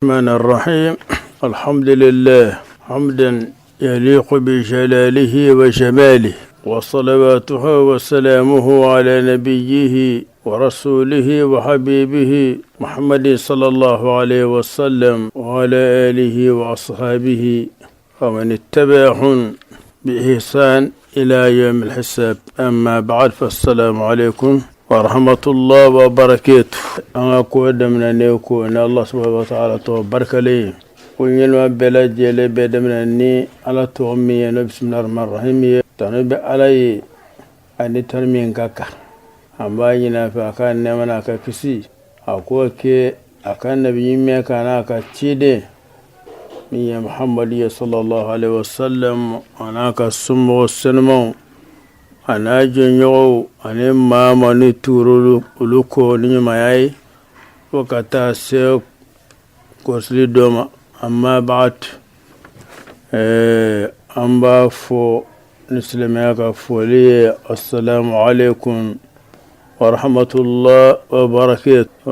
الرحمن الرحيم الحمد لله حمدا يليق بجلاله وجماله وصلواته وسلامه على نبيه ورسوله وحبيبه محمد صلى الله عليه وسلم وعلى آله وأصحابه ومن اتبعهم بإحسان إلى يوم الحساب أما بعد فالسلام عليكم ورحمة الله وبركاته an ka ko daminɛ ko ni Allah subhanahu wa ta'ala tɔgɔ barikalen ko ɲɛnama bɛɛ lajɛlen bɛ daminɛ ni Ala tɔgɔ min ye n'o bisimilahi rahmani rahim ye tanu bɛ Ala ye ani tanu min ka kan an b'a ɲini a fɛ a ka nɛɛma n'a ka kisi a k'o kɛ a ka nabi ɲuman kan n'a ka ciden min ye Muhamadu ye sallallahu alaihi wasallam a n'a ka somɔgɔ senumanw a n'a jɛɲɔgɔnw ani maa maa ni tugura olu kɔ ni ɲumanya ye fo ka taa se kɔsili dɔ ma amma ba'd an b'a fɔ ni silamɛya ka foli ye assalamu alaikum wa rahmatullah wa barakatuh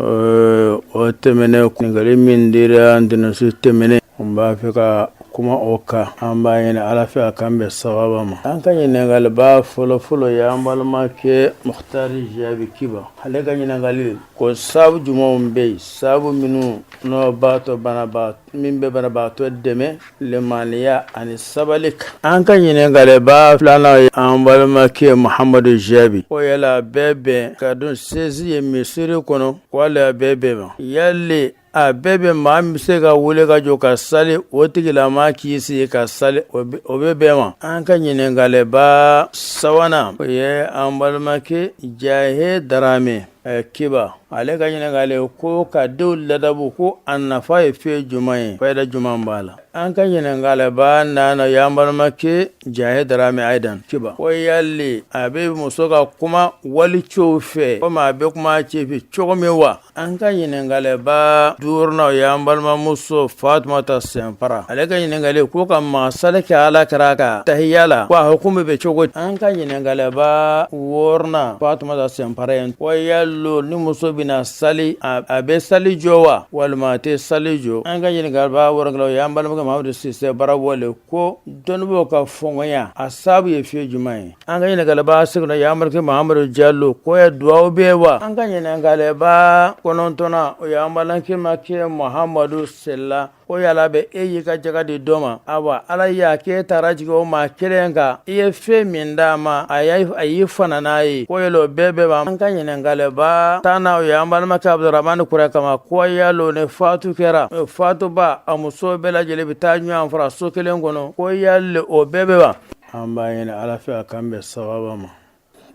o tɛmɛnen ɲininkali min dira ntɛnɛnsu tɛmɛnen n b'a fɛ ka kuma o kan an b'a ɲini Ala fɛ a k'an bɛn sawaba ma an ka ɲininkaliba fɔlɔfɔlɔ ye an balimakɛ Mukutari Jaabi Kiba ale ka ɲininkali ko sabu jumɛnw bɛ yen sabu minnu n'o b'a to banaba min bɛ banabaatɔ dɛmɛ limaniya ani sabali kan an ka ɲininkaliba filanan ye an balimakɛ Muhamadu Jaabi ko yala a bɛ bɛn ka don sɛzi ye misiri kɔnɔ wali a bɛ bɛn ma yali a bɛ bɛn maa min bɛ se ka wuli ka jɔ ka sali o tigilamaa k'i sigi ka sali o bɛ bɛn ma an ka ɲininkaliba sabanan o ye an balimakɛ Jahe Darame Kiba ale ka ɲininkali ko ka denw ladabu ko a nafa ye fɛn jumɛn ye fayida jumɛn b'a la an ka ɲininkaliba naaninan y'an balimakɛ Jahe Darame Aidan Kiba ko yali a bɛ muso ka kuma walicɛw fɛ komi a bɛ kuma cɛ fɛ cogo min wa An ka ɲininkaliba duurunan o y'an balimamuso Fatumata Sɛnpara ale ka ɲininkali ko ka masali kɛ Ala kira kan tahiya la ko a hukumu bɛ cogo di an ka ɲininkaliba wɔɔrɔnan Fatumata Sɛnpara ye ko yalo ni muso bɛna sali a bɛ sali jɔ wa walima a tɛ sali jɔ an ka ɲininkaliba wolonwula o y'an balimakɛ Mamadu Sise Barawale ko dɔnnibaaw ka fɔnkɔnya a sabu ye fɛn jumɛn ye An ka ɲininkaliba seginnan y'an balimakɛ Mahamadu Jalo ko ye dugawu bɛ wa an ka ɲininkaliba kɔnɔntɔnnan o y'an balimakɛ Mahamadu Sila ko yala bɛ e y'i ka jaga di dɔ ma awa Ala y'a kɛ taara jigin o maa kelen kan i ye fɛn min d'a ma a y'i fana n'a ye ko yala o bɛɛ bɛ an ka ɲininkaliba tannan o y'an balimakɛ Abudramani Kura kama ko yalo ni fatu kɛra fatuba a muso bɛɛ lajɛlen bɛ taa ɲɔgɔn fara so kelen kɔnɔ ko yali o bɛɛ bɛ wa an b'a ɲini Ala fɛ a k'an bɛn sawaba ma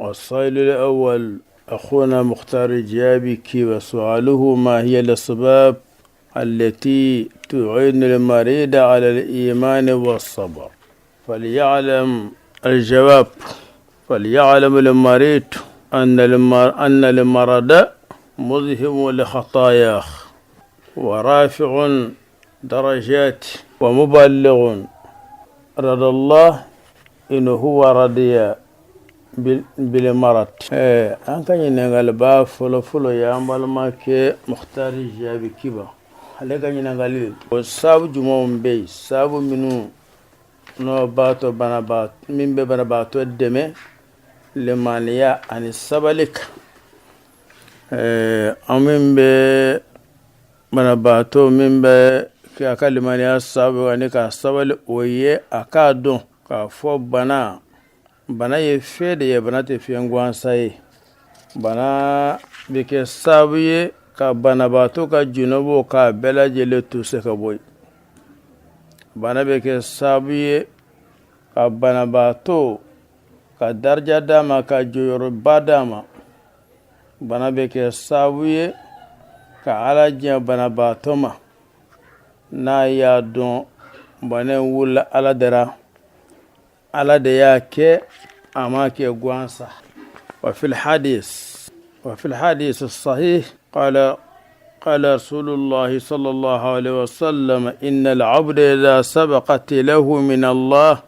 السائل الأول أخونا مختار جابي كيف سؤاله ما هي الأسباب التي تعين المريض على الإيمان والصبر فليعلم الجواب فليعلم المريض أن المرض مذهب لخطاياه ورافع درجات ومبلغ رضا الله إن هو رضي بالمرض an ka ɲininkaliba fɔlɔfɔlɔ ye an balimakɛ Mukutari Jaabi Kiba ale ka ɲininkali ko sabu jumɛnw bɛ yen sabu minnu n'o b'a to banaba min bɛ banabaatɔ dɛmɛ limaniya ani sabali kan an min bɛ banabaatɔ min bɛ a ka limaniya sabu ani ka sabali o ye a k'a dɔn k'a fɔ bana bana ye fɛn de ye bana tɛ fɛn gansan ye bana bɛ kɛ sababu ye ka banabaatɔ ka junubuw k'a bɛɛ lajɛlen to se ka bɔ yen bana bɛ kɛ sababu ye ka banabaatɔ ka darija d'a ma ka jɔyɔrɔba d'a ma bana bɛ kɛ sababu ye ka Ala diɲɛ banabaatɔ ma n'a y'a dɔn bana in wulila Ala dara Ala de y'a kɛ, a m'a kɛ gansan. Wa fil hadis wa fil hadis sahih qala qala Rasulullah sallallahu alaihi wasallam innal abda idha sabaqat lahu min Allah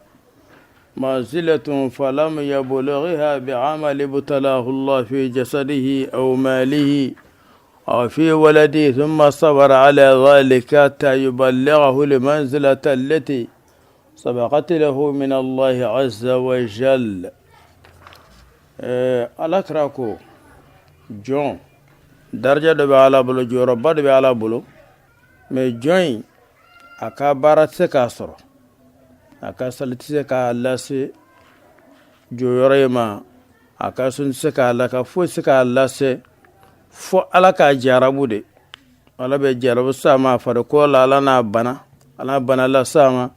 manzilatun falam yablugha bi'amali ibtalahu Allah fi jasadihi aw malihi aw fi waladihi thumma sabara ala dhalika hatta yuballighahu al-manzilata allati sabaqat lahu min Allah azza wa jalla. Ala kira ko jɔn daraja dɔ bɛ Ala bolo, jɔyɔrɔba dɔ bɛ Ala bolo, mais jɔn in a ka baara tɛ se k'a sɔrɔ, a ka sali tɛ se k'a lase jɔyɔrɔ in ma, a ka sun tɛ se k'a la ka foyi tɛ se k'a lase fo Ala k'a jarabu de. Ala bɛ jarabu s'a ma farikolo la, Ala n'a bana, Ala bana las'a ma,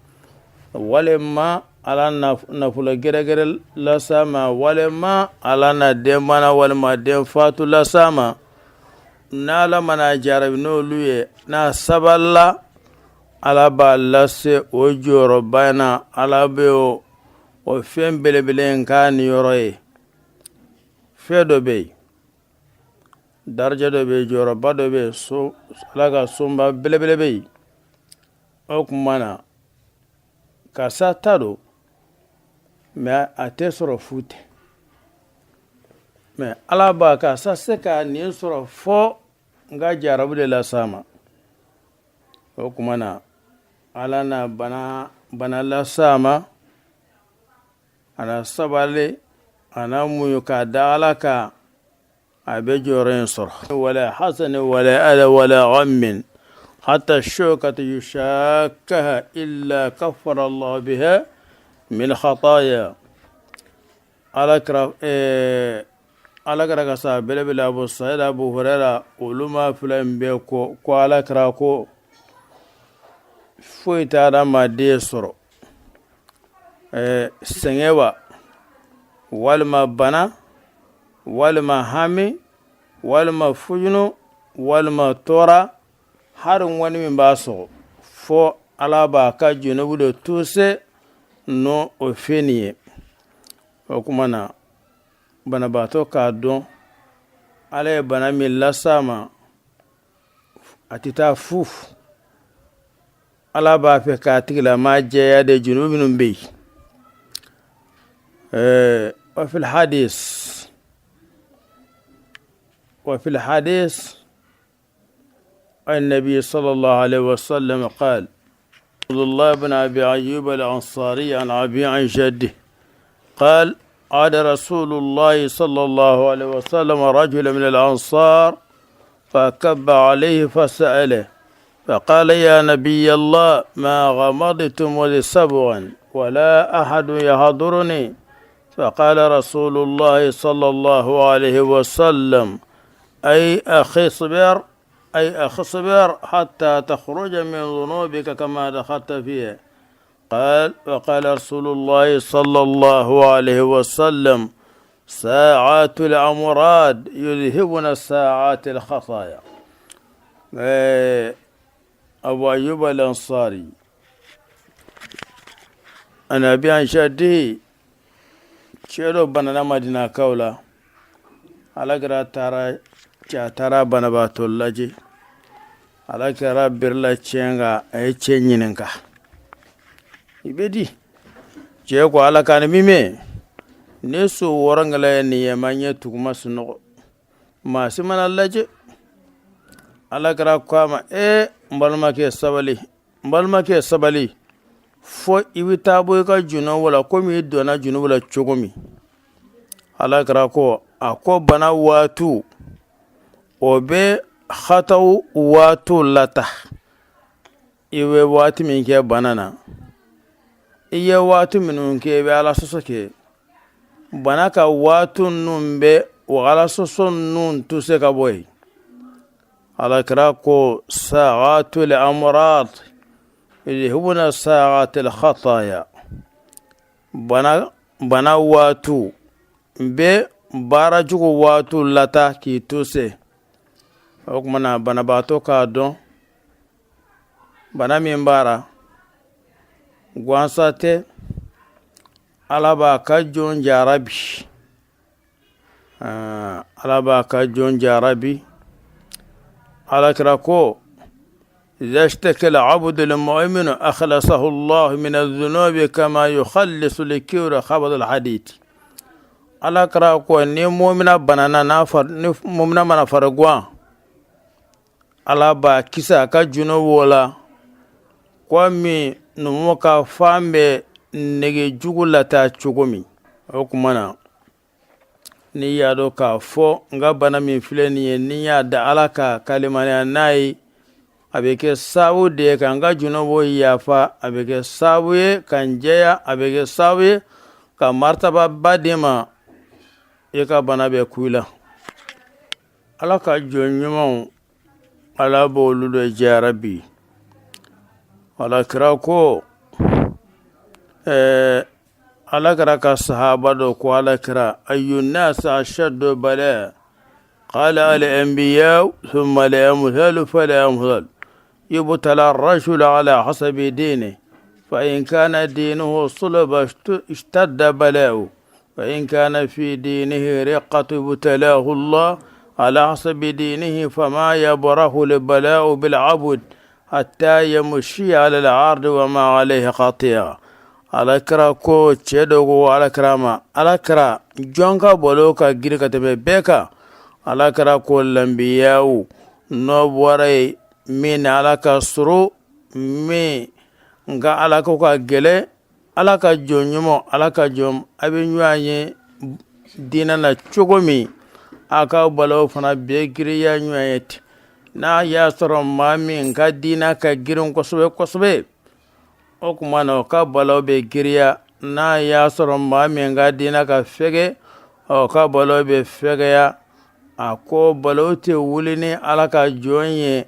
walima Ala na nafolo gɛrɛgɛrɛ las'a ma, walima Ala na den bana walima den fatu las'a ma. N'Ala mana jarabi n'olu ye, n'a sabalila, Ala b'a lase o jɔyɔrɔba in na. Ala bɛ o fɛn belebele in k'a niyɔrɔ ye. Fɛn dɔ bɛ yen, daraja dɔ bɛ yen, jɔyɔrɔba dɔ bɛ yen, so Ala ka sunba belebele bɛ yen. O tuma na karisa ta don, mais a tɛ sɔrɔ fu tɛ, mais Ala b'a karisa se ka nin sɔrɔ fo n ka jarabu de las'a ma. O tuma na Ala na bana las'a ma, a na sabali, a na muɲu k'a da Ala kan, a bɛ jɔyɔrɔ in sɔrɔ. Wala hasani wala ala wala ghammin hatta shawkata yushakkaha illa kaffara Allah biha min khataya. Ala kira Ala kira ka sa belebele Abu Sa'id, Abu Huraira, olu ma fila in bɛɛ ko ko Ala kira ko foyi tɛ adamaden sɔrɔ, sɛgɛn wa walima bana walima hami walima fujunu walima tɔɔrɔ, hari ŋɔni min b'a sɔgɔ, fo Ala b'a ka junubu de tuse n'o o fɛn nin ye. O tuma na banabaatɔ k'a dɔn Ala ye bana min las'a ma, a tɛ taa fu. Ala b'a fɛ k'a tigilama jɛya de junubu minnu bɛ yen. Wa fil hadis wa fil hadis النبي صلى الله عليه وسلم قال عبد الله بن أبي أيوب الأنصاري عن أبي عن جده قال عاد رسول الله صلى الله عليه وسلم رجل من الأنصار فكب عليه فسأله فقال يا نبي الله ما غمضت منذ سبع ولا أحد يحضرني. فقال رسول الله صلى الله عليه وسلم أي أخي اصبر، أي أخي اصبر حتى تخرج من ذنوبك كما دخلت فيها. قال وقال رسول الله صلى الله عليه وسلم ساعات الأمراض يذهبن ساعات الخطايا. Abu Ayyub al-Ansari an abi an jaddihi, cɛ dɔ banana Madinakaw la, Ala kira taara cɛ a taara banabaatɔ lajɛ. Ala kira birila cɛ kan, a ye cɛ ɲininka, i bɛ di? Cɛ ko Ala ka ni min mɛn ne so wɔrɔnkɛla ye nin ye, ma ɲɛ tugu ma sunɔgɔ, maa si ma na lajɛ. Ala kira ko a ma, e n balimakɛ sabali, n balimakɛ sabali, fo i bɛ taa bɔ i ka junubu la komi i donna junubu la cogo min. Ala kira ko a ko bana waati o bɛ hataw waati lata. I bɛ waati min kɛ bana na, i ye waati minnu kɛ i bɛ Ala sɔsɔ kɛ, bana ka waati ninnu bɛ o Ala sɔsɔ ninnu tuse ka bɔ yen. Ala kira ko sa'atul amrad yudhibuna sa'atil khataya. Bana waati bɛ baara jugu waati lata k'i tuse. O tuma na banabaatɔ k'a dɔn bana min b'a ra gansan tɛ. Ala b'a ka jɔn jarabi, Ala b'a ka jɔn jarabi. Ala kira ko إذا اشتكى العبد المؤمن أخلصه الله من الذنوب كما يخلص الكير خبث الحديد. Ala kira ko ni mumina banana, n'a far ni mumina mana farigwan, Ala b'a kisi a ka junubu la komi numu ka fan bɛ nege jugu lataa cogo min. O tuma na, n'i y'a dɔn k'a fɔ n ka bana min filɛ nin ye, ni n y'a da Ala kan ka limaniya n'a ye, a bɛ kɛ sababu de ye ka n ka junubu yafa, a bɛ kɛ sababu ye ka n jɛya, a bɛ kɛ sababu ye ka maritababa d'i ma, i ka bana bɛ ku i la. Ala ka jɔn ɲumanw, Ala b'olu de jarabi. Ala kira ko Ala kira ka sahaba dɔ ko Ala kira: أي الناس أشد بلاء؟ قال الأنبياء ثم الأمثل فالأمثل. يبتلى الرجل على حسب دينه، فإن كان دينه صلب اشتد بلاؤه، وإن كان في دينه رقة ابتلاه الله على حسب دينه، فما يبرح البلاء بالعبد حتى يمشي على الأرض وما عليه خطيئة. Ala kira ko cɛ dɔ ko Ala kira ma: Ala kira, jɔn ka balo ka girin ka tɛmɛ bɛɛ kan? Ala kira ko lanbiyaw, n'o bɔra yen, min ni Ala ka surun, min nka Ala ko ka gɛlɛn, Ala ka jɔn ɲuman, Ala ka jɔn a bɛ ɲɔgɔn ye diinɛ na cogo min, a ka balaw fana bɛɛ girinya ɲɔgɔn ye ten. N'a y'a sɔrɔ maa min ka diinɛ ka girin kosɛbɛ kosɛbɛ, o tuma na o ka balaw bɛ girinya. N'a y'a sɔrɔ maa min ka diinɛ ka fɛgɛ, o ka balaw bɛ fɛgɛya. A ko balaw tɛ wuli ni Ala ka jɔn ye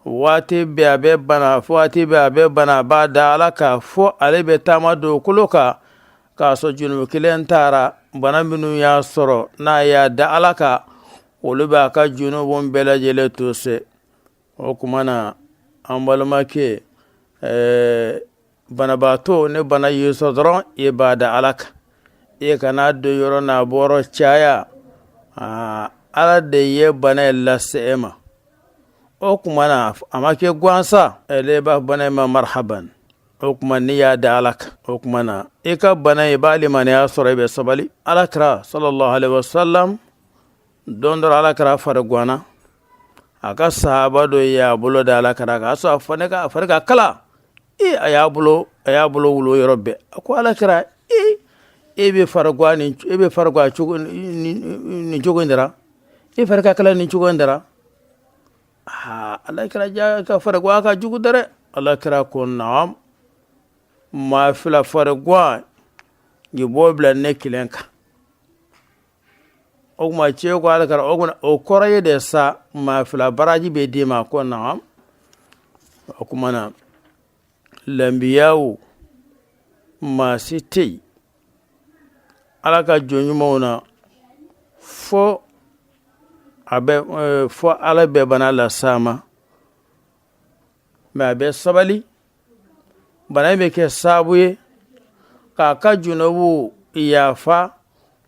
waati bɛɛ a bɛ bana, waati bɛɛ a bɛ bana, a b'a da Ala kan fo ale bɛ taama dugukolo kan k'a sɔrɔ junubu kelen taara. Bana minnu y'a sɔrɔ, n'a y'a da Ala kan, olu b'a ka junubu bɛɛ lajɛlen to se. O tuma na, an balimakɛ, banabaatɔ, ni bana y'i sɔrɔ dɔrɔn, i b'a da Ala kan, i kana don yɔrɔ n'a bɔrɔ caya. Ala de ye bana in lase e ma. O tuma na, a ma kɛ gansan, ale b'a bana in ma marhaban. O tuma n'i y'a da Ala kan, o tuma na i ka bana, i b'a limaniya sɔrɔ, i bɛ sabali. Ala kira صلى الله عليه وسلم, don dɔ Ala kira fariganna, a ka sahaba dɔ y'a bolo da Ala kira k'a sɔrɔ a fari ka kala. E, a y'a bolo wolo yɔrɔ bɛɛ. A ko: Ala kira, e e bɛ farigan nin, e bɛ farigan cogo nin cogo in dara, e fari ka kala nin cogo in dara. Aa, Ala kira ja ka farigan ka jugu dɛ. Ala kira ko: naam, maa fila farigan i b'o bila ne kelen kan. O tuma cɛ ko: Ala kira, o kuma o kɔrɔ ye de sa maa fila baraji bɛ d'i ma? Ko naam. O kuma na, lanbiyaw, maa si tɛ yen Ala ka jɔn ɲumanw na fo a bɛ fo Ala bɛ bana las'a ma, mais a bɛ sabali. Bana in bɛ kɛ sababu ye k'a ka junubu yafa,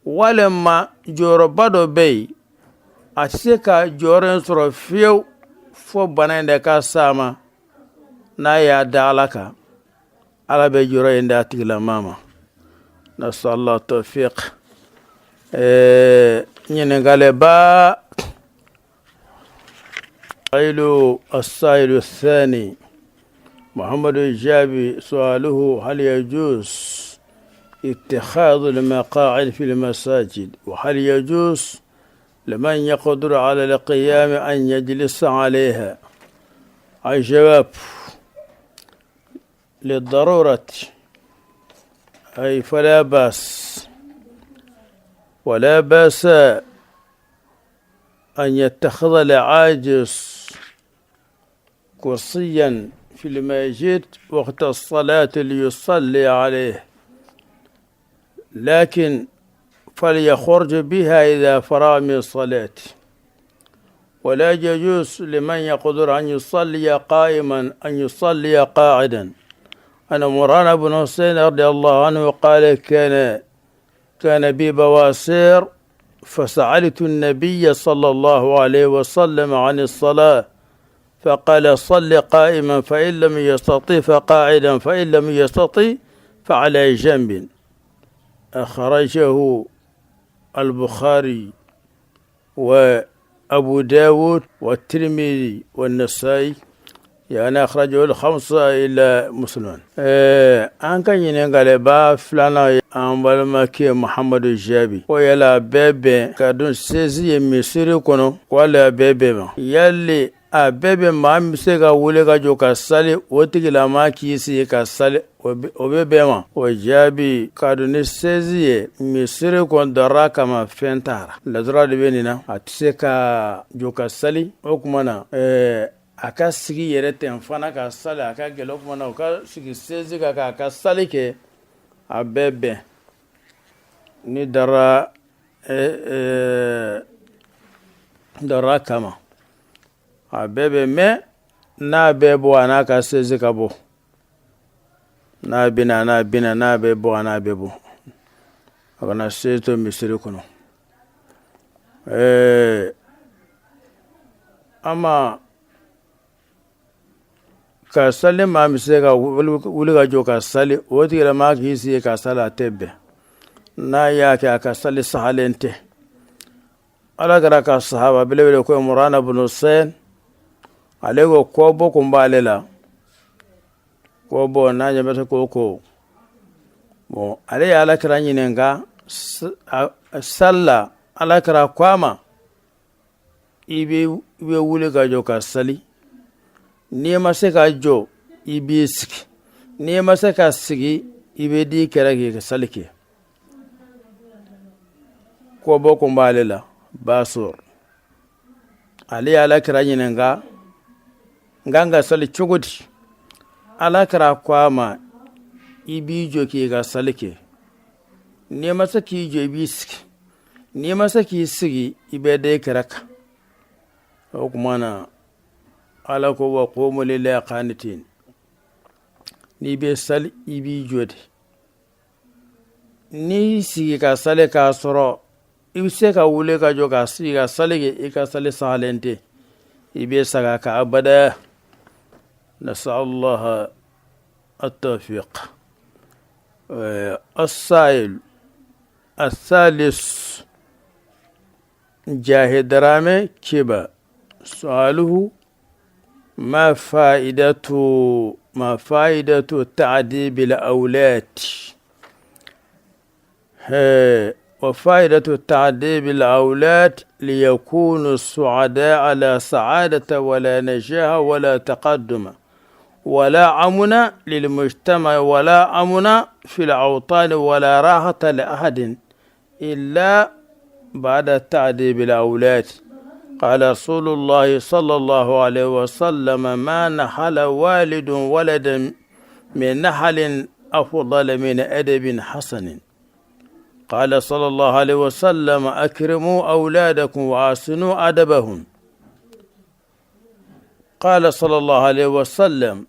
walima jɔyɔrɔba dɔ bɛ yen, a tɛ se ka jɔyɔrɔ in sɔrɔ fiyewu fo bana in de ka s'a ma. N'a y'a da Ala kan, Ala bɛ jɔyɔrɔ in d'a tigilama ma. نسأل الله التوفيق. Ɲininkaliba السائل الثاني محمد الجابي، سؤاله: هل يجوز اتخاذ المقاعد في المساجد؟ وهل يجوز لمن يقدر على القيام أن يجلس عليها؟ الجواب: للضرورة أي فلا بأس، ولا بأس أن يتخذ العاجز كرسيا في المسجد وقت الصلاة ليصلي عليه، لكن فليخرج بها إذا فرغ من الصلاة. ولا يجوز لمن يقدر أن يصلي قائما أن يصلي قاعدا. عن عمران بن حسين رضي الله عنه قال كان بي بواسير فسألت النبي صلى الله عليه وسلم عن الصلاة فقال صل قائما فإن لم يستطع فقاعدا فإن لم يستطع فعلى جنب. أخرجه البخاري وأبو داود والترمذي والنسائي، يعني أخرجه الخمسة إلا مسلما. An ka ɲininkaliba filanan ye an balimakɛ Muhamadu Jaabi ko yala a bɛ bɛn ka don sezi ye misiri kɔnɔ wala a bɛ bɛn ma? Yali a bɛ bɛn maa min bɛ se ka wuli ka jɔ ka sali, o tigilama k'i sigi ka sali, o bɛ bɛn ma? O jaabi, ka don ni sezi ye misiri kɔnɔ dara kama, fɛn t'a ra, ladura de bɛ nin na, a tɛ se ka jɔ ka sali. O tuma na, a ka sigi yɛrɛ ten fana ka sali, a ka gɛlɛn. O tuma na, o ka sigi sezi kan k'a ka sali kɛ, a bɛ bɛn ni dara kama, a bɛ bɛn. Mais n'a bɛ bɔ, a n'a ka sezi ka bɔ, n'a bɛna, a n'a bɛna, n'a bɛ bɔ, a n'a bɛ bɔ, a kana sezi to misiri kɔnɔ. Ama ka sali, maa min se ka wuli ka jɔ ka sali, o tigilama k'i sigi ka sali, a tɛ bɛn. N'a y'a kɛ, a ka sali sahalen tɛ. Ala kira ka sahaba belebele ko Imrana bin Hussein, ale ko kɔbɔ kun b'ale la, kɔbɔ n'a ɲɛ bɛ se ko bon, ale ye Ala kira ɲininka sali la. Ala kira ko a ma, i bɛ wuli ka jɔ ka sali, n'i ma se ka jɔ, i b'i sigi, n'i ma se ka sigi, i bɛ d'i kɛrɛ k'i ka sali kɛ. Kɔbɔ kun b'ale la, b'a sɔrɔ ale ye Ala kira ɲininka, n kan ka sali cogo di? Ala kira ko a ma, i b'i jɔ k'i ka sali kɛ, n'i ma se k'i jɔ, i b'i sigi, n'i ma se k'i sigi, i bɛ da i kɛrɛ kan. O tuma na, Ala ko wa qumu lillahi qanitin, n'i bɛ sali, i b'i jɔ de. N'i sigi ka sali k'a sɔrɔ i bɛ se ka wuli ka jɔ ka sigi ka sali kɛ, i ka sali sahalen tɛ, i bɛ saga ka abada. Nasallahu at-tawfiq. السائل الثالث جاهد رامي كبا، سؤاله ما فائدة تأديب الأولاد؟ وفائدة تأديب الأولاد ليكونوا سعداء، لا سعادة ولا نجاح ولا تقدم ولا أمن للمجتمع ولا أمن في الأوطان ولا راحة لأحد إلا بعد تأديب الأولاد. قال رسول الله صلى الله عليه وسلم: ما نحل والد ولدا من نحل أفضل من أدب حسن. قال صلى الله عليه وسلم: أكرموا أولادكم وأحسنوا أدبهم. قال صلى الله عليه وسلم: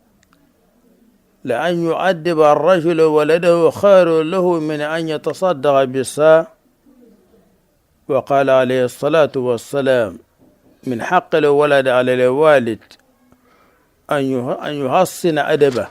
لأن يؤدب الرجل ولده خير له من أن يتصدق بصاع. وقال عليه الصلاة والسلام: من حق الولد على الوالد أن يحسن أدبه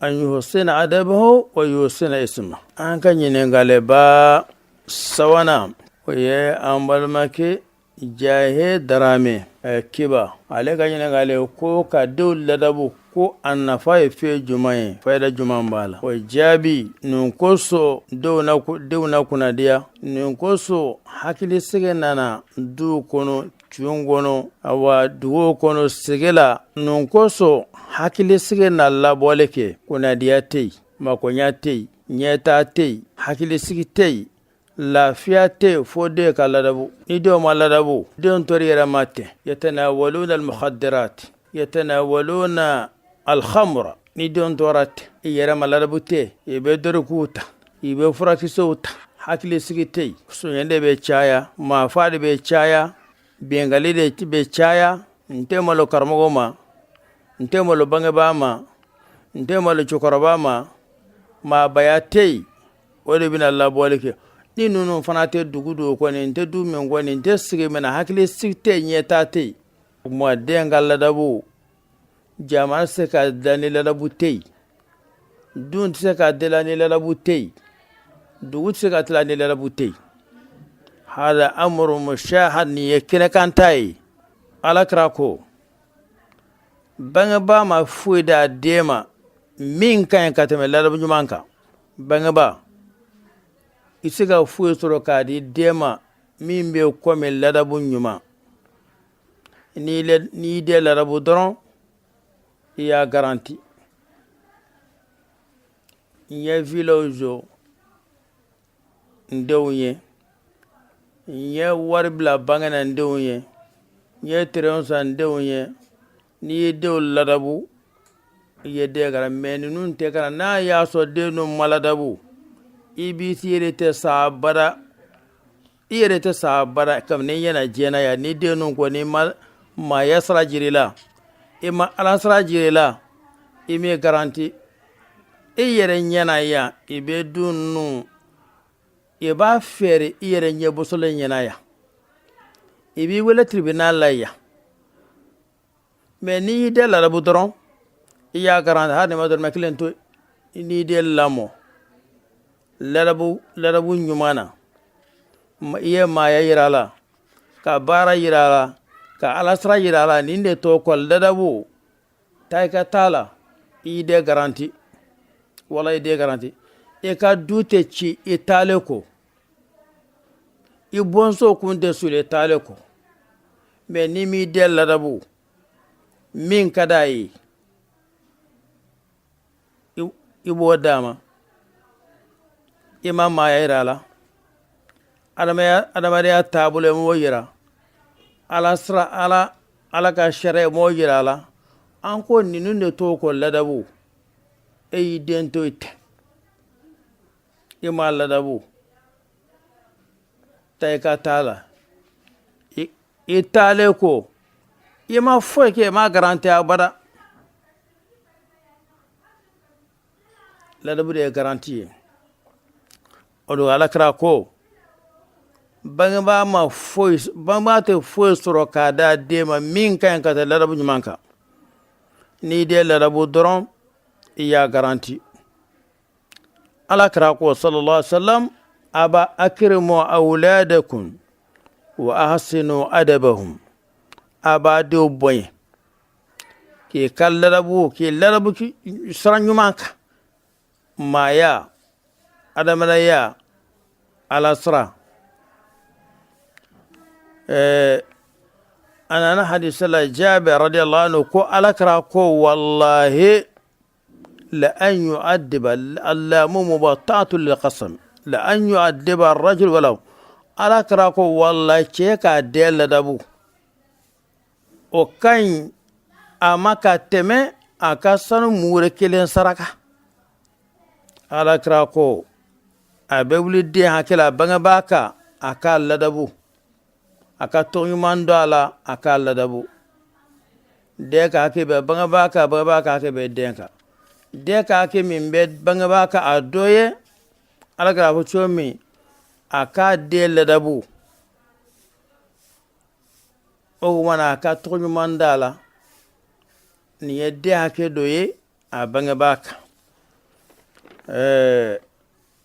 أن يحسن أدبه ويحسن اسمه. An ka ɲininkaliba sabanan, o ye an balimakɛ Jahe Darame Kiba, ale ka ɲininkali ko ka denw ladabu, ko a nafa ye fɛn jumɛn ye, fayida jumɛn b'a la? O jaabi, nin kosɔn denw na kunnadiya, nin kosɔn hakilisigi nana duw kɔnɔ, kin kɔnɔ, awa duguw kɔnɔ, sigi la. Nin kosɔn hakilisigi na labɔli kɛ, kunnadiya tɛ yen, makoɲa tɛ yen, ɲɛtaa tɛ yen, hakilisigi tɛ yen, lafiya tɛ yen fo den ka ladabu. Ni denw ma ladabu, denw tori yɛrɛ ma tɛ yatanawaluna almukhaddirat, yatanawaluna alkhamra. Ni denw tora tɛ i yɛrɛ ma, ladabu tɛ, i bɛ dɔrɔguw ta, i bɛ furakisɛw ta, hakilisigi tɛ yen, sonyɛ de bɛ caya, maafa de bɛ caya, binkanni de bɛ caya. N tɛ malo karamɔgɔ ma, n tɛ malo bangebaa ma. N tɛ malo cɛkɔrɔba ma, maabaya tɛ yen, o de bɛna labɔli kɛ. Ni ninnu fana tɛ dugu don kɔni, n tɛ du min kɔni, n tɛ sigi min na, hakili sigi tɛ yen, ɲɛtaa tɛ yen. O tuma den ka ladabu, jamana tɛ se ka dilan ni ladabu tɛ yen, dun tɛ se ka dilan ni ladabu tɛ yen, dugu tɛ se ka dilan ni ladabu tɛ yen. Hada amuru mushahad, nin ye kɛnɛkanta ye. Ala kira ko bangebaa ma foyi d'a den ma min ka ɲi ka tɛmɛ ladabu ɲuman kan. Bangebaa, i tɛ se ka foyi sɔrɔ k'a di den ma min bɛ komi ladabu ɲuman. N'i y'i den ladabu dɔrɔn, i y'a garanti. N ye vilaw jɔ n denw ye, n ye wari bila banki na n denw ye, n ye terɛn san n denw ye. N'i ye denw ladabu, i ye den kalan. Mɛ ninnu tɛ kalan. N'a y'a sɔrɔ den ninnu ma ladabu, i b'i yɛrɛ tɛ sa abada, i yɛrɛ tɛ sa abada. Kabini i ɲɛna diɲɛ na yan, ni den ninnu kɔni ma maaya sira jira i la, i ma ala sira jira i la, i m'i garanti i yɛrɛ ɲɛna yan. I bɛ du ninnu, i b'a feere i yɛrɛ ɲɛbɔsɔlen ɲɛna yan, i b'i wele tribunal la yan. Mɛ n'i y'i den ladabu dɔrɔn, i y'a garanti, hali n'i ma dɔrɔmɛ kelen to. N'i y'i den lamɔ ladabu ladabu ɲuman na, i ye maaya yira a la, ka baara yira a la, ka ala sira yira a la, nin de tɔ kɔ ladabu taa i ka taa la, i y'i den garanti. Wala i den garanti, i ka du tɛ ci i taalen kɔ, i bɔnsɔn kun tɛ suli i taalen kɔ. Mɛ n'i m'i den ladabu min ka d'a ye, i b'o d'a ma, i ma maaya yira a la, adamadenya taabolo i m'o yira ala sira ala ala ka sariya i m'o yira a la. An ko ninnu de tɔgɔ ko ladabu. E y'i den to yen ten, i m'a ladabu, taa i ka taa la, i taalen kɔ, i ma foyi kɛ, i ma garanti abada. Ladabu de ye garanti ye. O don ala kira ko bangebaa ma foyi, bangebaa tɛ foyi sɔrɔ k'a d'a den ma min ka ɲi ka tɛmɛ ladabu ɲuman kan. N'i den ladabu dɔrɔn, i y'a garanti. Ala kira ko sallallahu alaihi wasallam, aba akrimu awladakum wa ahsinu adabahum. A b'a denw bonya k'i ka ladabu, k'i ladabu sira ɲuman kan, maaya, adamadenya, ala sira. A nana hadisa la, Jabir radiyallahu anhu ko ala kira ko wallahi la an yu'addiba allamu mubatta'atu lil qasam la an yu'addiba ar-rajul walaw. Ala kira ko wallahi, cɛ k'a den ladabu, o ka ɲi a ma ka tɛmɛ a ka sanu muure kelen saraka. Ala kira ko a bɛ wuli den hakɛ la bangebaa kan, a k'a ladabu, a ka tɔgɔ ɲuman don a la, a k'a ladabu. Den ka hakɛ bɛ bangebaa kan, bangebaa ka hakɛ bɛ den kan. Den ka hakɛ min bɛ bangebaa kan, a dɔ ye ala kira fɔ cogo min, a k'a den ladabu, o tuma na a ka tɔgɔ ɲuman d'a la. Nin ye den hakɛ dɔ ye a bangebaa kan.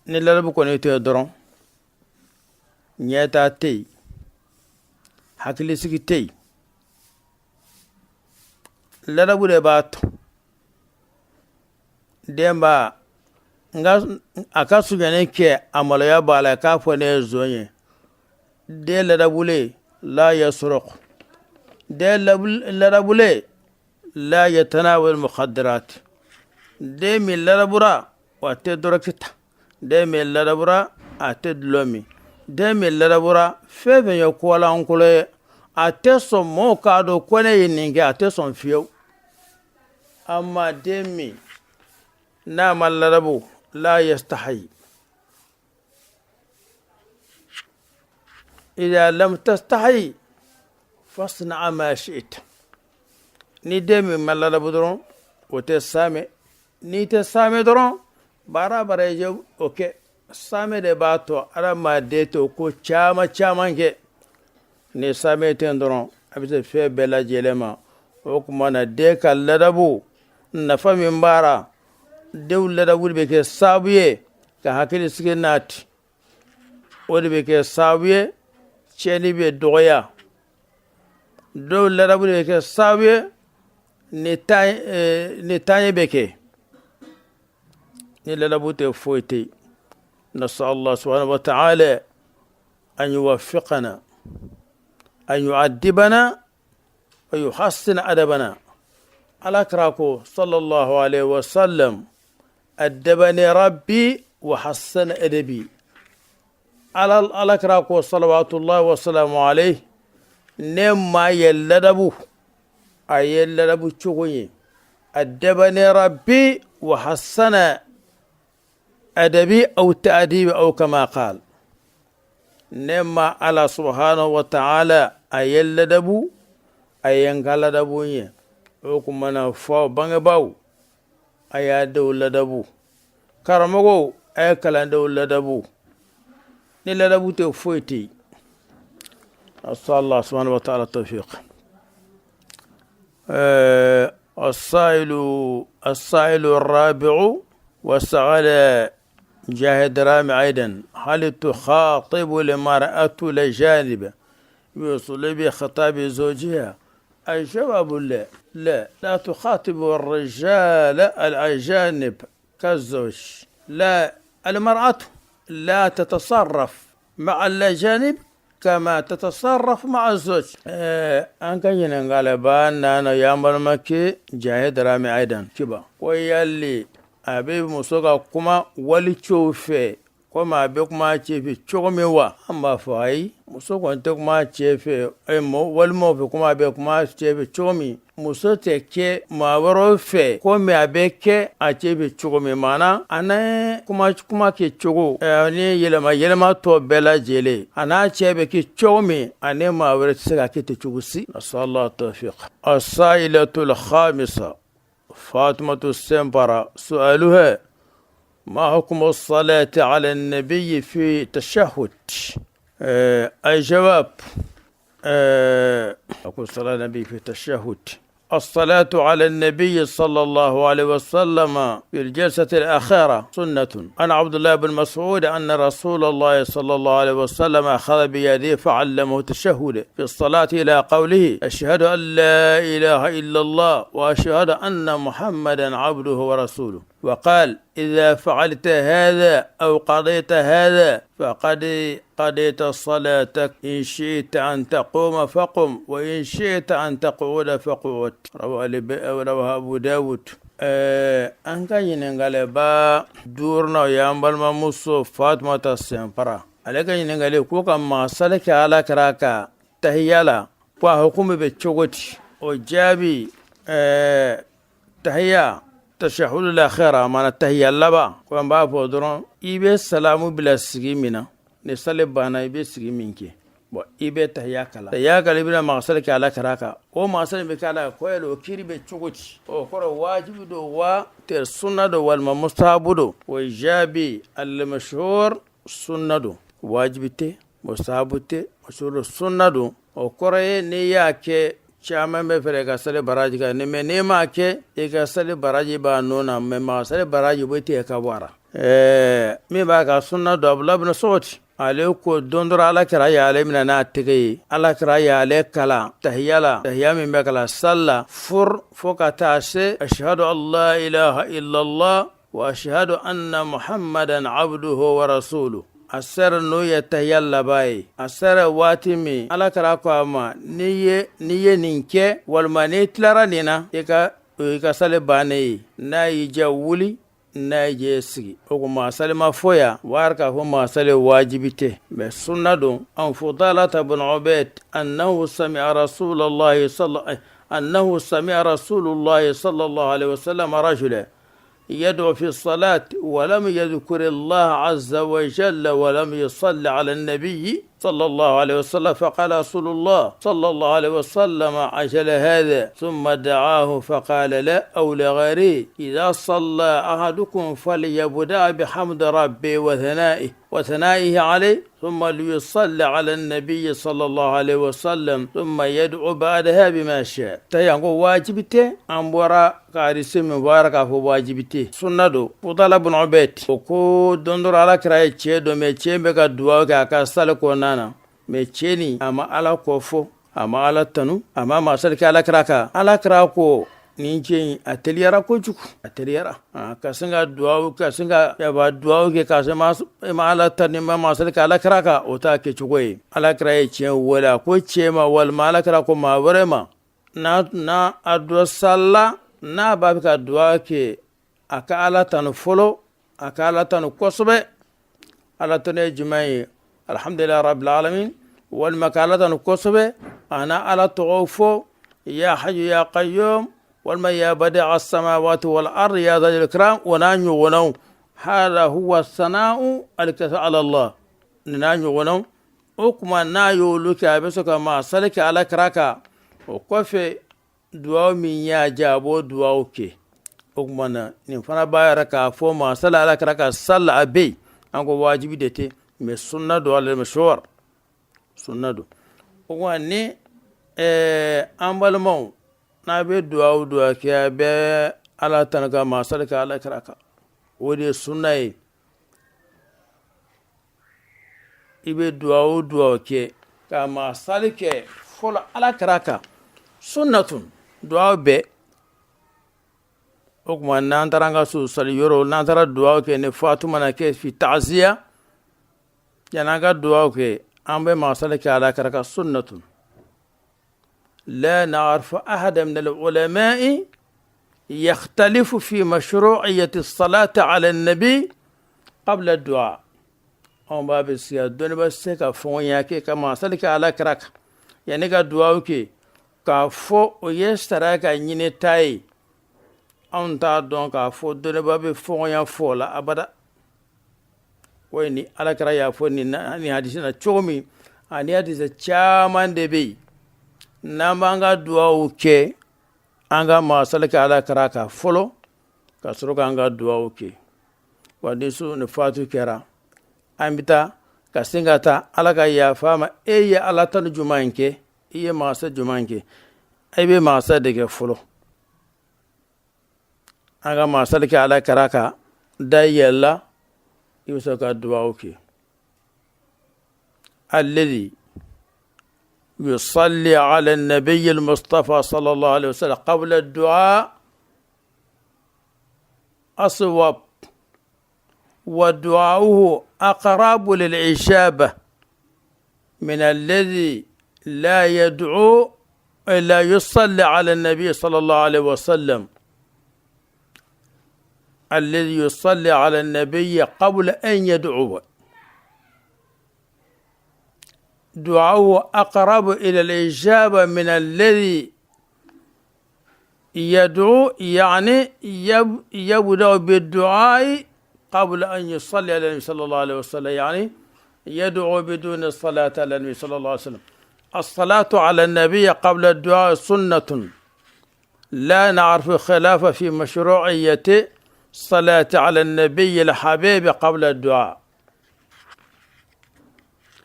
Ni ladabu kɔni tɛ dɔrɔn, ɲɛtaa tɛ yen, hakilisigi tɛ yen. Ladabu de b'a to den b'a nka a ka sonyani kɛ, a maloya b'a la k'a fɔ ne ye zon ye. Den ladabulen la yasruq, den ladabulen la yatanawal mukhaddirat, den min ladabura, a tɛ dɔrɔki ta, den min ladabura, a tɛ dulɔ min, den min ladabura, fɛn fɛn ye kolankolon ye, a tɛ sɔn mɔgɔw k'a dɔn ko ne ye nin kɛ, a tɛ sɔn fiyewu. Amma den min n'a ma ladabu, la yastahi, idha lam tastahi fasna ma shi'ta. Ni den min ma ladabu dɔrɔn, o tɛ saamɛ. N'i tɛ saamɛ dɔrɔn, baara bara i o kɛ. Saamɛ de b'a to adamaden to ko caman caman kɛ. Ni saamɛ tɛ dɔrɔn, a bɛ se fɛn bɛɛ lajɛlen ma. O tuma na, den ka ladabu, nafa min b'a ra, denw ladabu de bɛ kɛ sababu ye ka hakili sigi nati. O de bɛ kɛ sababu ye tiɲɛni bɛ dɔgɔya. Dɔw ladabu de bɛ kɛ sababu ye ni taaɲɛ bɛ kɛ. Ni ladabu tɛ, foyi tɛ yen. نسأل الله سبحانه وتعالى أن يوفقنا، أن يؤدبنا ويحسن أدبنا. Ala kira ko صلى الله عليه وسلم: أدبني ربي وحسن أدبي. Ala kira ko صلوات الله وسلامه عليه: ne ma ye ladabu, a ye ladabu cogo ye. أدبني ربي وحسن أدبي أو تأديبي أو كما قال. Ne ma Ala سبحانه وتعالى a ye ladabu, a ye n ka ladabu ye. O kuma na, fɔ bangebaaw, a y'a denw ladabu. Karamɔgɔw, a ye kalandenw ladabu. Ni ladabu tɛ, foyi tɛ yen. أسأل الله سبحانه وتعالى التوفيق. السائل الرابع، وسأل جاهد رامي أيضا: هل تخاطب المرأة الأجانب بأسلوب خطاب زوجها؟ الجواب لا، لا، لا تخاطب الرجال الأجانب كالزوج. لا، المرأة لا تتصرف مع الأجانب كما تتصرف مع الزوج. An ka ɲininkali ba nana y'an balimakɛ Jahid Rami Aidan Kiba ko yali a bɛ muso ka kuma walicɛw fɛ komi a bɛ kuma cɛ fɛ cogo min wa? An b'a fɔ ayi, muso kɔni tɛ kuma cɛ fɛ, walimaw fɛ kuma a bɛ kuma cɛ fɛ cogo min. Muso tɛ kɛ maa wɛrɛw fɛ komi a bɛ kɛ a cɛ fɛ cogo min. Maana a n'a kuma kuma kɛ cogo ni yɛlɛma yɛlɛma tɔ bɛɛ lajɛlen, a n'a cɛ bɛ kɛ cogo min, ani maa wɛrɛ tɛ se ka kɛ ten cogo si. نسأل الله التوفيق. السائلة الخامسة فاطمة السنبرة، سؤالها: ما حكم الصلاة على النبي في التشهد؟ الجواب: أقول صلاة النبي في التشهد، الصلاة على النبي صلى الله عليه وسلم في الجلسة الأخيرة سنة. عن عبد الله بن مسعود أن رسول الله صلى الله عليه وسلم أخذ بيده فعلمه التشهد في الصلاة إلى قوله: أشهد أن لا إله إلا الله وأشهد أن محمدا عبده ورسوله. وقال: إذا فعلت هذا أو قضيت هذا فقد قضيت صلاتك، إن شئت أن تقوم فقم، وإن شئت أن تقعد فاقعد. رواه أبو داود. An ka ɲininkali ba duurunan o y'an balimamuso Fatumata Sɛnpara. Ale ka ɲininkali ko ka masali kɛ Ala kira ka tahiya la, ko a hukumu bɛ cogo di? O jaabi, tahiya تشهد الأخيرة, mana tahiya laban, ko an b'a fɔ dɔrɔn, i bɛ salamu bila sigi min na, ni sali banna, i bɛ sigi min kɛ, bon, i bɛ tahiya kalan. Tahiya kalan, i bɛna magasali kɛ Ala kira kan. O magasali bɛ kɛ Ala ko yɛlɛ, o kiri bɛ cogo di? O kɔrɔ, wajibi don wa tɛ, sunna don walima mustahabu don? O jaabi, المشهور sunna don, wajibi tɛ, mustahabu tɛ, mashhur sunna don. O kɔrɔ ye, n'i y'a kɛ, caman bɛ fɛrɛ ka sali baraji kan ni, mais n'i m'a kɛ, i ka sali baraji b'a nɔ na, mais magasali baraji bɛ tigɛ ka bɔ a la. Min b'a ka sunna don, Abdulahi bin Mas'ud, ale ko don dɔ Ala kira y'ale minɛ n'a tɛgɛ ye, Ala kira y'ale kalan tahiya la, tahiya min bɛ kalan sali la fur fo ka taa se أشهد أن لا إله إلا الله وأشهد أن محمدا عبده ورسوله. A sera n'o ye tahiya laban ye. A sera waati min, Ala kira ko a ma: n'i ye nin kɛ walima n'i tilara nin na, i ka sali bannen ye. N'a y'i diya, wuli, n'a y'i diya, sigi. O kuma salima fɔ yan wari k'a fɔ maa sali wajibi tɛ, mais sunna don. عن فضالة بن عبيد أنه سمع رسول الله صلى الله عليه وسلم رجلا يدعو في الصلاة ولم يذكر الله عز وجل ولم يصل على النبي صلى الله عليه وسلم، فقال رسول الله صلى الله عليه وسلم: عجل هذا. ثم دعاه فقال له أو لغيره: إذا صلى أحدكم فليبدأ بحمد ربه وثنائه عليه، ثم ليصلي على النبي صلى الله عليه وسلم، ثم يدعو بعدها بما شاء. Ta yan ko wajibi tɛ. An bɔra ka hadisi min bɔra k'a fɔ wajibi tɛ, sunna don. Fudala bun Ubayd o ko don dɔ ala kira ye cɛ dɔ mɛ, cɛ bɛ ka duwawu kɛ a ka sali kɔnɔna na, mɛ cɛ nin a ma Ala kɔ fɔ, a ma Ala tanu, a ma masali kɛ ala kira kan. Ala kira ko nin cɛ in a teliyara kojugu, a teliyara ka sin ka duwawu, ka sin ka yaba duwawu kɛ k'a sɔrɔ i ma Ala tanu, i ma masali kɛ ala kira kan, o t'a kɛcogo ye. Ala kira ye cɛ wele, a ko cɛ ma walima ala kira ko maa wɛrɛ ma, n'a a dɔ sala, n'a b'a fɛ ka duwawu kɛ, a ka Ala tanu fɔlɔ, a ka Ala tanu kosɛbɛ. Ala tanu ye jumɛn ye? Alhamdulilayi rabbil alamin, walima ka Ala tanu kosɛbɛ, a na Ala tɔgɔw fɔ, ya hayu ya qayyum, walima ya badi'a samawati wal ard, ya dhal ikram, o n'a ɲɔgɔnnaw. Hada huwa sana'u alkasa ala Allah, nin n'a ɲɔgɔnnaw. O kuma n'a y'olu kɛ, a bɛ sɔrɔ ka maa sali kɛ ala kira kan. O kɔfɛ, duwawu min y'a diya, a b'o duwawu kɛ. O kuma na, nin fana b'a yɛrɛ k'a fɔ maa sali ala kira ka sali a bɛ yen. An ko wajibi de tɛ, mɛ sunna don, alal mashhur sunna don. O kuma ni an balimaw, n'a bɛ duwawu duwawu kɛ, a bɛ Ala tanu ka maa sali kɛ ala kira kan, o de ye sunna ye. I bɛ duwawu duwawu kɛ ka maa sali kɛ fɔlɔ ala kira kan, sunnatun, duwawu bɛɛ. O tuma n'an taara an ka so sali yɔrɔ, n'an taara duwawu kɛ, ni fatu mana kɛ fi ta'ziya, yan'an ka duwawu kɛ, an bɛ maa sali kɛ ala kira kan, sunnatun. لا نعرف أحدا من العلماء يختلف في مشروعية الصلاة على النبي قبل الدعاء. Anw b'a bɛ siga dɔnni bɛ se ka fɔɲɔgɔnya kɛ ka masali kɛ ala kira kan yanni ka duwawu kɛ, k'a fɔ o ye sariya ka ɲini ta ye. Anw t'a dɔn k'a fɔ dɔnniba bɛ fɔɲɔgɔnya fɔ la abada. O ye ni ala kira y'a fɔ nin hadisi na cogo min, ani hadisi caman de bɛ yen, n'an b'an ka duwawu kɛ, an ka masali kɛ ala kira kan fɔlɔ ka sɔrɔ k'an ka duwawu kɛ. Wa ni su ni fatu kɛra, an bɛ taa ka sin ka taa ala ka yafa ma. E ye ala tanu jumɛn kɛ? I ye masa jumɛn kɛ? E bɛ masa de kɛ fɔlɔ. An ka masali kɛ ala kira kan, da yɛlɛla, i bɛ sɔrɔ ka duwawu kɛ. الذي يصلي على النبي المصطفى صلى الله عليه وسلم قبل الدعاء أصوب، ودعاؤه أقرب للإجابة من الذي لا يدعو إلا يصلي على النبي صلى الله عليه وسلم. الذي يصلي على النبي قبل أن يدعو دعاؤه أقرب إلى الإجابة من الذي يدعو، يعني يبدأ بالدعاء قبل أن يصلي على النبي صلى الله عليه وسلم، يعني يدعو بدون الصلاة على النبي صلى الله عليه وسلم. الصلاة على النبي قبل الدعاء سنة، لا نعرف خلاف في مشروعية الصلاة على النبي الحبيب قبل الدعاء،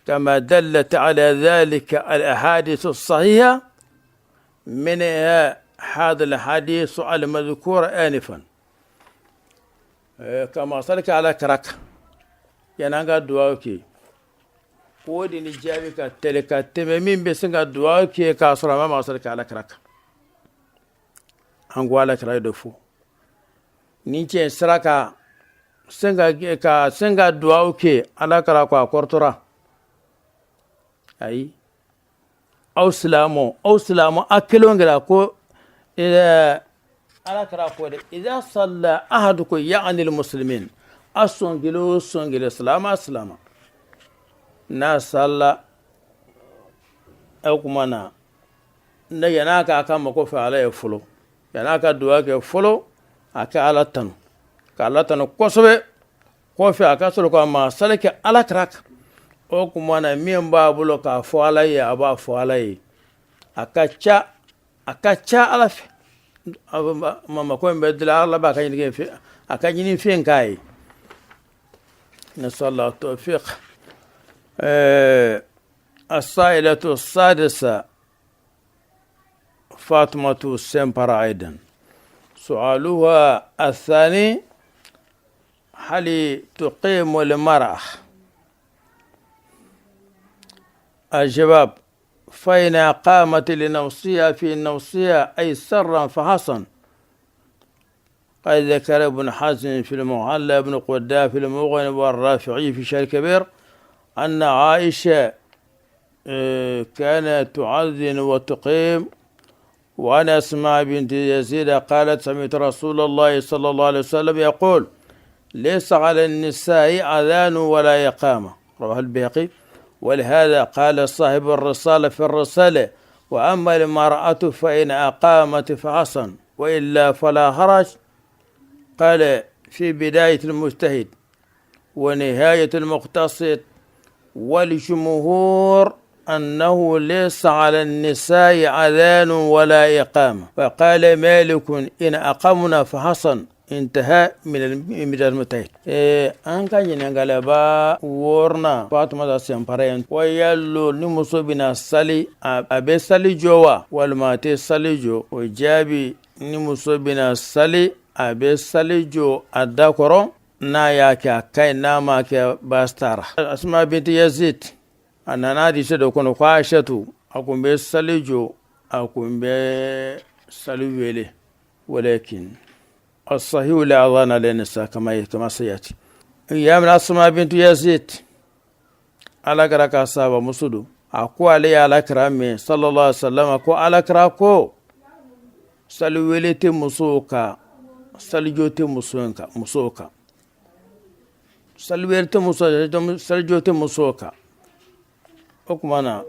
كما دلت على ذلك الأحاديث الصحيحة، منها هذا الحديث المذكور آنفا. Ka masali kɛ ala kira kan yan'an ka duwawu kɛ, o de ni jaabi ka teli ka tɛmɛ min bɛ se ka duwawu kɛ k'a sɔrɔ a ma masali kɛ ala kira kan. An ko ala kira ye dɔ fɔ ni cɛ sera ka sen ka sen ka duwawu kɛ, ala kira ko a kɔrɔtɔra. Ayi, aw silamɛ, aw silamɛ, a kelen kɛra ko ala kira ko dɛ: إذا صلى أحدكم، يعني المسلمين, a sɔn kelen o sɔn kelen, silama silama n'a sala, o kuma na ne yan'a k'a ka mako fɛ ala ye fɔlɔ, yan'a ka duwawu kɛ fɔlɔ, a ka ala tanu. Ka Ala tanu kosɛbɛ. Kɔfɛ a ka sɔrɔ ka masali kɛ Ala kira kan. O tuma na, min b'a bolo k'a fɔ Ala ye, a b'a fɔ Ala ye. A ka ca Ala fɛ, mako in bɛ dilan, Ala b'a ka ɲini a ka ɲini fɛn k'a ye. Nasala tawfiq. السائلة السادسة فاطمة سمبر أيضا، سؤالها الثاني: هل تقيم المرأة؟ الجواب: فإن أقامت لنفسها في نفسها أي سرا فحسن. قد ذكر ابن حزم في المحلى، ابن قدامة في المغني، والرافعي في الشرح الكبير أن عائشة كانت تؤذن وتقيم. وعن أسماء بنت يزيد قالت: سمعت رسول الله صلى الله عليه وسلم يقول: ليس على النساء أذان ولا إقامة. رواه البيهقي. ولهذا قال صاحب الرسالة في الرسالة: وأما المرأة فإن أقامت فحسن، وإلا فلا حرج. قال في بداية المجتهد ونهاية المقتصد والجمهور أنه ليس على النساء أذان ولا إقامة. وقال مالك: إن أقمنا فحسن. انتهى من المجتهد. An ka ɲininkaliba wɔɔrɔnan, Fatumata Sɛnpara ye ko yalo ni muso bɛna sali, a bɛ sali jɔ wa, walima a tɛ sali jɔ? O jaabi: ni muso bɛna sali, a bɛ sali jɔ a da kɔrɔ. N'a y'a kɛ, a ka ɲi. N'a ma kɛ, baasi t'a la. Asuma binti Yazid, a nana hadisi dɔ kɔnɔ ko Aishatu, a kun bɛ sali jɔ, a kun bɛ sali wele. ولكن الصحيح لا أذان للنساء كما سيأتي. Ya mina Asma bintu Yazid, Ala kira ka sahaba muso don, a ko ale ye Ala kira mɛn صلى الله عليه وسلم, ko Ala kira ko sali wele tɛ musow kan, salijɔ tɛ musow kan, sali wele tɛ muso, salijɔ tɛ musow kan. O tuma na,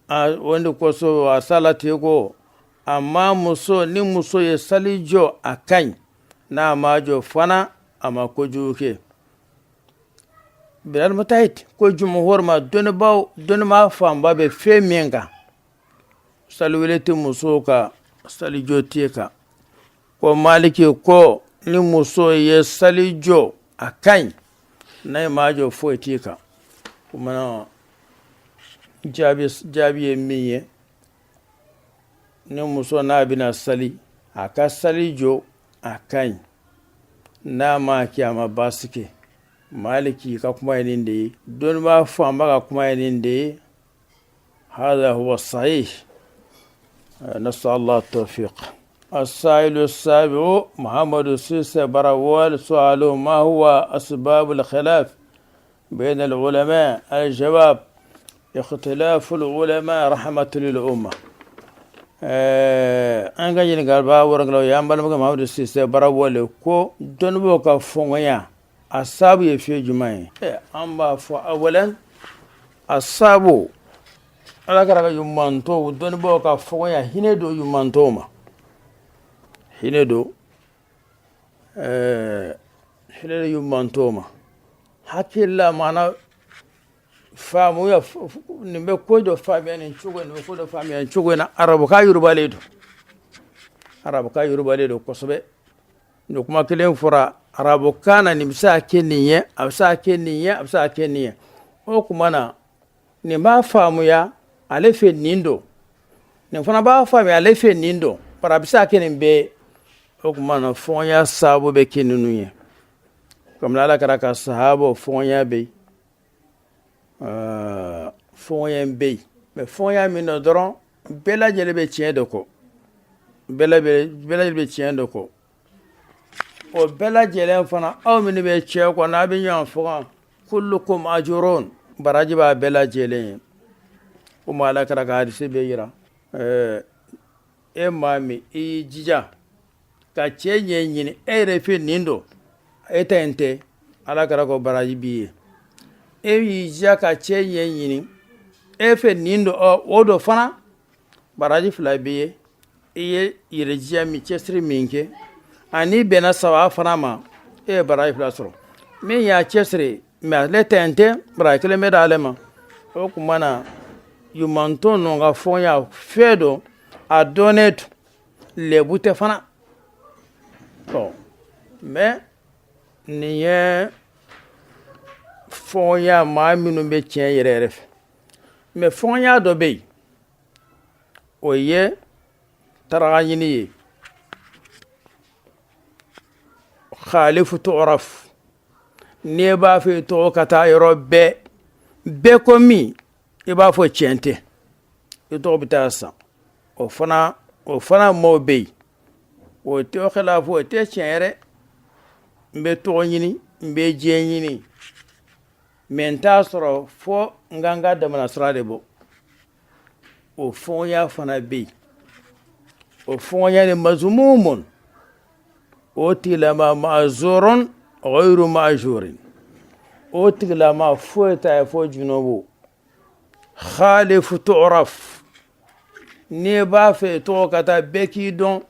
a wanda kosɔn a sala ten ko amma muso, ni muso ye sali jɔ, a ka ɲi. N'a ma jɔ fana, a ma kojugu kɛ. Bilal Mutahid ko jumhur ma, dɔnnibaaw, dɔnnibaa fanba bɛ fɛn min kan, saliwele tɛ musow kan, salijɔ tɛ kan. Ko Maliki ko ni muso ye sali jɔ, a ka ɲi. N'a ye ma jɔ, foyi t'i kan. Kumana jaabi ye min ye, ni muso n'a bɛna sali, a ka sali jɔ, a ka ɲi. N'a ma kɛ, a ma baasi kɛ. Maliki ka kuma ye nin de ye, dɔnnibaa fanba ka kuma ye nin de ye. هذا هو الصحيح، نسأل الله التوفيق. السائل السابع محمد سيسي براول، سؤاله: ما هو أسباب الخلاف بين العلماء؟ الجواب: اختلاف العلماء رحمة للأمة. An ka ɲininkaliba wɔɔrɔ ye, an balimakɛ Mamadu Sise Barawale ko dɔnnibaaw ka fɔnkɔnya, a sababu ye fɛn jumɛn ye? An b'a fɔ أولا, a sababu, Ala kɛra ka ɲumantɔw, dɔnnibaaw ka fɔnkɔnya, hinɛ don ɲumantɔw ma, hinɛ don, hinɛ don ɲumantɔw ma. Hakilila maana faamuya, nin bɛ ko dɔ faamuya nin cogo, nin bɛ ko dɔ faamuya nin cogo in na. Arabukan yurubalen don, arabukan yurubalen don kosɛbɛ. Nin kuma kelen fɔra arabukan na, nin bɛ se ka kɛ nin ye, a bɛ se ka kɛ nin ye, a bɛ se ka kɛ nin ye. O tuma na, nin b'a faamuya ale fɛ nin don, nin fana b'a faamuya ale fɛ nin don, bari a bɛ se ka kɛ nin bɛɛ ye. O tuma na, fɔnkɔnya sababu bɛ kɛ ninnu ye. Komi Ala kɛra ka sahabaw, fɔnkɔnya bɛ yen, fɔnkɔnya bɛ yen. Mɛ fɔnkɔnya min don dɔrɔn, bɛɛ lajɛlen bɛ tiɲɛ de kɔ, bɛɛ lajɛlen bɛ tiɲɛ de kɔ. O bɛɛ lajɛlen fana, aw minnu bɛ tiɲɛ kɔ, n'a bɛ ɲɔgɔn fɔgɔn, كلكم أجر, baraji b'a bɛɛ lajɛlen ye. Komi Ala kɛra ka hadisi bɛ yira, e maa min i y'i jija ka cɛ ɲɛ ɲini, e yɛrɛ fɛ nin don, e ta in tɛ, Ala kɛra ko baraji b'i ye. E y'i jija ka cɛ ɲɛ ɲini, e fɛ nin don, ɔ o don fana, baraji fila b'i ye. I ye yɛrɛjija min, cɛsiri min kɛ, Ani bɛnna saba fana ma, e ye baraji fila sɔrɔ. Min y'a cɛsiri mɛ ale tɛ n tɛ, baraji kelen bɛ d'ale ma. O tuma na ɲumantɔ ninnu ka fɔnya fɛn don, a dɔnnen don, lebu tɛ fana. Ɔ mɛ nin ye fɔnya maa minnu bɛ tiɲɛ yɛrɛ yɛrɛ fɛ. Mɛ fɔnya dɔ bɛ yen, o ye taraka ɲini ye. Khalifu tu'raf, n'i b'a fɛ i tɔgɔ ka taa yɔrɔ bɛɛ, bɛɛ ko min, i b'a fɔ tiɲɛ tɛ, i tɔgɔ bɛ taa san. O fana mɔgɔw bɛ yen, o tɛ o khilafu, o tɛ tiɲɛ yɛrɛ. N bɛ tɔgɔ ɲini, n bɛ diɲɛ ɲini, mɛ n t'a sɔrɔ fo n ka n ka damana sira de bɔ. O fɔnya fana bɛ yen. O fɔnya ni mazmumun, o tigilama ma'zurun ghayru ma'jurin, o tigilama foyi t'a ye fo junubu. Khalifu tu'raf, n'i b'a fɛ i tɔgɔ ka taa, bɛɛ k'i dɔn,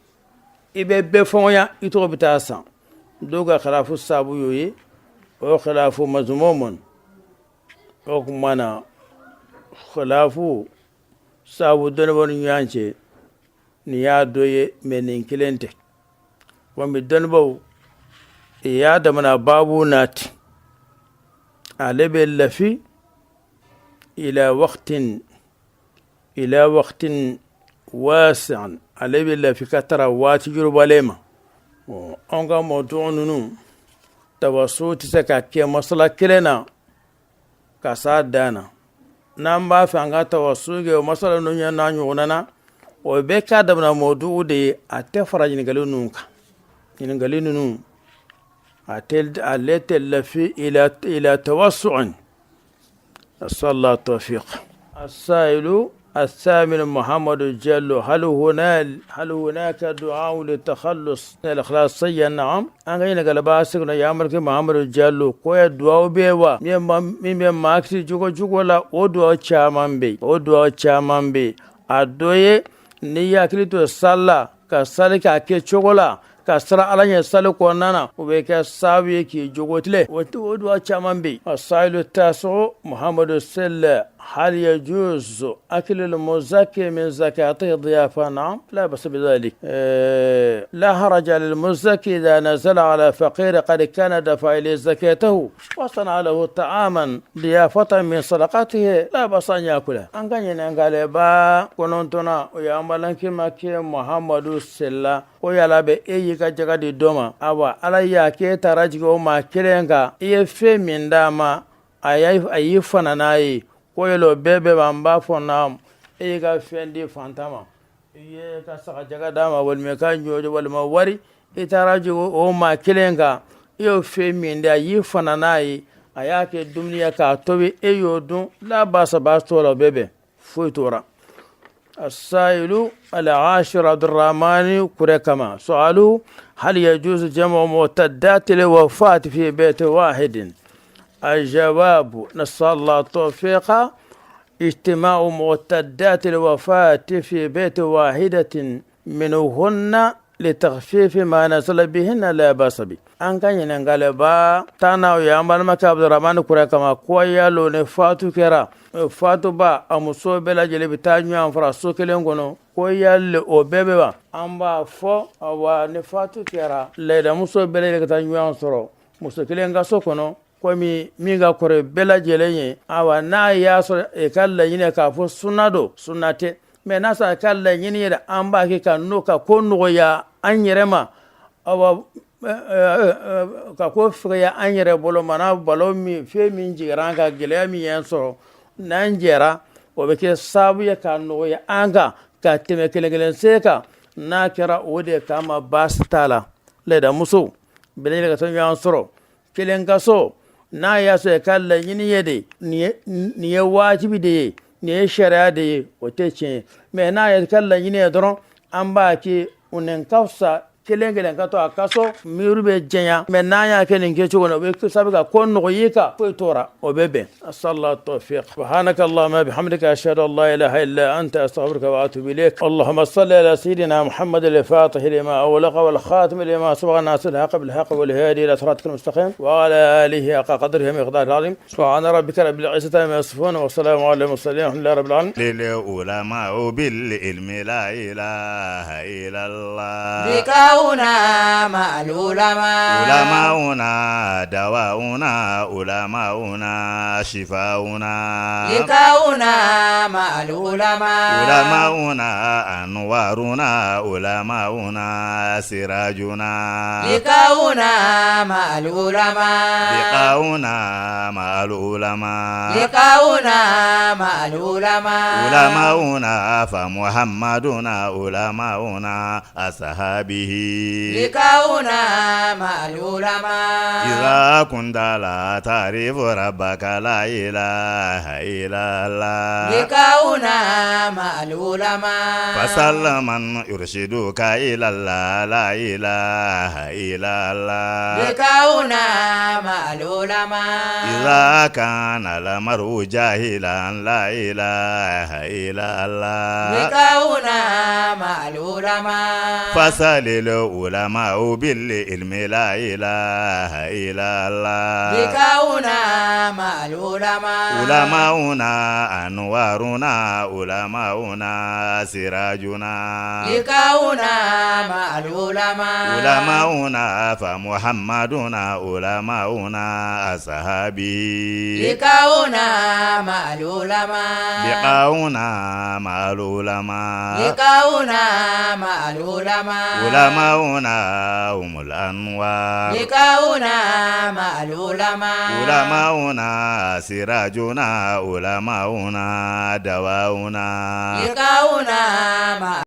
i bɛ bɛɛ fɔnya, i tɔgɔ bɛ taa san. Dɔw ka khilafu sabu y'o ye, o khilafu mazmumun. O tuma na khilafu sabu dɔnnibaaw ni ɲɔgɔn cɛ, nin y'a dɔ ye, mɛ nin kelen tɛ. Komi dɔnnibaaw y'a damana baabu nati, ale bɛ lafi ila waqtin wasi'an, ale bɛ lafi ka tara waati jurubalen ma. An ka mawdu ninnu tawasu tɛ se ka kɛ masala kelen na ka s'a dan na. N'an b'a fɛ an ka tawasu kɛ o masala ninnu n'a ɲɔgɔnna na, o bɛ k'a damana mawdu de ye, a tɛ fara ɲininkali ninnu kan. Ɲininkali ninnu, a tɛ, ale tɛ lafi ila tawassu'in. نسأل الله التوفيق. السائل الثامن محمد جلو: هل هناك دعاء للتخلص من الإخلاصية؟ نعم. An ka ɲininkali segin ya marke Muhammadu Jallo ko ya duwawu bɛ wa min bɛ maa kisi jogo jugu la? O duwawu caman bɛ yen, o duwawu caman bɛ yen. A dɔ ye, n'i hakili to sali la, ka sali k'a kɛ cogo la, ka siran Ala ɲɛ sali kɔnɔna na, o bɛ kɛ sababu ye k'i jogo tilen. O duwawu caman bɛ yen. السائل التاسع محمد السلة: هل يجوز أكل المزكي من زكاته ضيافة؟ نعم، لا بأس بذلك. لا حرج للمزكي إذا نزل على فقير قد كان دفع إليه زكاته وصنع له طعاما ضيافة من صدقته، لا بأس أن يأكله. An ka ɲininkaliba kɔnɔntɔnna, o y'an balimakɛ ma kɛ Muhamadu Sela ko yala bɛ e y'i ka jaga di dɔ ma, awa Ala y'a k'e taara jigin o maa kelen kan, i ye fɛn min d'a ma, a y'i fana n'a ye, ko yala o bɛɛ bɛ an b'a fɔ na. E y'i ka fɛn di fantan ma, i ye ka saga jaga d'a ma, walima ka ɲɔ, walima wari, i taara jigin o maa kelen kan, i y'o fɛn min di, a y'i fana n'a ye, a y'a kɛ dumuni ye k'a tobi, e y'o dun, la basa, baasi t'o la, o bɛɛ bɛn, foyi t'o la. السائل العاشر عبد الرحمن كريكما، سؤاله: هل يجوز جمع معتدات الوفاة في بيت واحد؟ الجواب: نسأل الله التوفيق. اجتماع معتدات الوفاة في بيت واحدة منهن لتخفيف ما نزل بهن لا بأس به. An ka ɲininkaliba tanna, o y'an balimakɛ Abdurahmani Kura kama ko yalo ni fatu kɛra, fatuba a muso bɛɛ lajɛlen bɛ taa ɲɔgɔn fara so kelen kɔnɔ, ko yali o bɛɛ bɛ wa? An b'a fɔ awa, ni fatu kɛra, layidamuso bɛɛ lajɛlen ka taa ɲɔgɔn sɔrɔ muso kelen ka so kɔnɔ, komi min ka kɔrɔ bɛɛ lajɛlen ye, awa n'a y'a sɔrɔ e ka laɲini k'a fɔ sunna don, sunna tɛ. Mɛ n'a sɔrɔ a ka laɲini yɛrɛ, an b'a kɛ ka n'o ka ko nɔgɔya an yɛrɛ ma, awa ka ko fɛgɛya an yɛrɛ bolo ma, n'a balo min fɛn min jiginra an kan, gɛlɛya min y'an sɔrɔ, n'an jɛra, o bɛ kɛ sababu ye k'a nɔgɔya an kan ka tɛmɛ kelen kelen se kan. N'a kɛra o de kama, baasi t'a la. Layidamuso bɛɛ lajɛlen ka taa ɲɔgɔn sɔrɔ kelen ka so, n'a y'a sɔrɔ i ka laɲini ye de nin ye wajibi de ye, nin ye sariya de ye, o tɛ tiɲɛ ye. Mɛ n'a ye ka laɲini ye dɔrɔn, an b'a kɛ o nin ka fisa. Kelen kelen ka to a ka so miiri bɛ jɛya mais n'an y'a kɛ nin kɛcogo la o bɛ sabu ka ko nɔgɔya ka foyi tora o bɛ bɛn. Asala tawfiq subhanaka allahumma bihamdika ashhadu an la ilaha illa anta astaghfiruka wa atubu ilayk. Allahumma salli ala sayyidina Muhammad al-fatih lima ughliqa wal khatim lima sabaqa nasir al-haqq bil haqq wal hadi ila siratikal mustaqim wa ala alihi haqqa qadrihi wa miqdarihi al-azim. Subhana rabbika rabbil izzati amma yasifun wa salamun ala al-mursalin walhamdulillahi rabbil alamin. Lil-ulama'u bil-ilmi la ilaha illallah. Liqa'una ma'al ulama. Ulama'una dawa'una ulama'una shifa'una. Liqa'una ma'al ulama. Ulama'una anwaruna ulama'una sirajuna. Liqa'una ma'al ulama. Liqa'una ma'al ulama. Liqa'una ma'al ulama. Ulama'una fa Muhammaduna ulama'una ashabihi. Liqa'una ma'al ulama. Iza kunta la ta'rifu rabbaka la ilaha illallah. Liqa'una ma'al ulama. Fasal man yurshiduka ilallah la ilaha illallah. Liqa'una ma'al ulama. Iza kana al-mar'u jahilan la ilaha illallah. Liqa'una ma'al ulama. Fasalil ulama'u bil ilmi la ilaha illallah. Liqa'una ma'al ulama. Ulama'una anwaruna ulama'una sirajuna. Liqa'una ma'al ulama. Ulama'una fa Muhammaduna ulama'una ashabi. Liqa'una ma'al ulama. Liqa'una ma'al ulama. Liqa'una ma'al ulama. Ulama'una humul anwar. Liqa'una ma'al ulama. Ulama'una sirajuna ulama'una dawa'una. Liqa'una ma'al